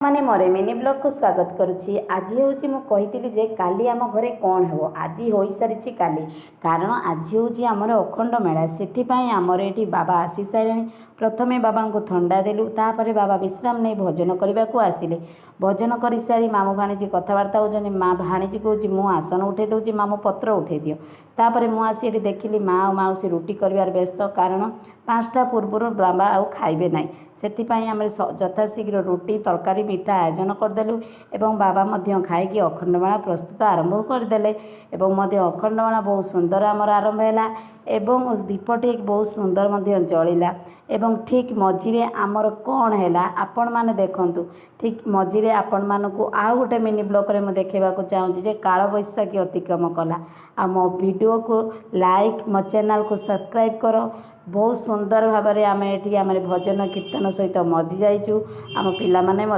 ମାନେ ମୋର ମିନି ବ୍ଲଗ୍କୁ ସ୍ୱାଗତ କରୁଛି। ଆଜି ହେଉଛି, ମୁଁ କହିଥିଲି ଯେ କାଲି ଆମ ଘରେ କ'ଣ ହେବ, ଆଜି ହୋଇସାରିଛି କାଲି। କାରଣ ଆଜି ହେଉଛି ଆମର ଅଖଣ୍ଡ ମେଳା। ସେଥିପାଇଁ ଆମର ଏଠି ବାବା ଆସିସାରିଲେଣି। ପ୍ରଥମେ ବାବାଙ୍କୁ ଥଣ୍ଡା ଦେଲୁ, ତାପରେ ବାବା ବିଶ୍ରାମ ନେଇ ଭଜନ କରିବାକୁ ଆସିଲେ। ଭଜନ କରିସାରି ମାମୁଁ ଭାଣିଜୀ କଥାବାର୍ତ୍ତା ହେଉଛନ୍ତି। ମା ଭାଣିଜୀ କହୁଛି, ମୁଁ ଆସନ ଉଠାଇ ଦେଉଛି, ମାମୁଁ ପତ୍ର ଉଠାଇ ଦିଅ। ତାପରେ ମୁଁ ଆସି ଏଠି ଦେଖିଲି, ମା ଆଉ ମାଉସୀ ରୁଟି କରିବାରେ ବ୍ୟସ୍ତ। କାରଣ 5ଟା ପୂର୍ବରୁ ବାବା ଆଉ ଖାଇବେ ନାହିଁ। ସେଥିପାଇଁ ଆମେ ଯଥାଶୀଘ୍ର ରୁଟି, ତରକାରୀ, ମିଠା ଆୟୋଜନ କରିଦେଲୁ ଏବଂ ବାବା ମଧ୍ୟ ଖାଇକି ଅଖଣ୍ଡମାଳା ପ୍ରସ୍ତୁତ ଆରମ୍ଭ କରିଦେଲେ ଏବଂ ମଧ୍ୟ ଅଖଣ୍ଡମାଳା ବହୁତ ସୁନ୍ଦର ଆମର ଆରମ୍ଭ ହେଲା ଏବଂ ଦୀପଟି ବହୁତ ସୁନ୍ଦର ମଧ୍ୟ ଜଳିଲା। ଏବଂ ଠିକ୍ ମଝିରେ ଆମର କ'ଣ ହେଲା, ଆପଣମାନେ ଦେଖନ୍ତୁ। ଠିକ୍ ମଝିରେ ଆପଣମାନଙ୍କୁ ଆଉ ଗୋଟେ ମିନି ବ୍ଲଗ୍ରେ ମୁଁ ଦେଖାଇବାକୁ ଚାହୁଁଛି ଯେ କାଳବୈଶାଖୀ ଅତିକ୍ରମ କଲା। ଆଉ ମୋ ଭିଡ଼ିଓକୁ ଲାଇକ୍, ମୋ ଚ୍ୟାନେଲ୍କୁ ସବସ୍କ୍ରାଇବ୍ କର। ବହୁତ ସୁନ୍ଦର ଭାବରେ ଆମେ ଏଠି ଆମର ଭଜନ କୀର୍ତ୍ତନ ସହିତ ମଜି ଯାଇଛୁ, ଆମ ପିଲାମାନେ ମଧ୍ୟ।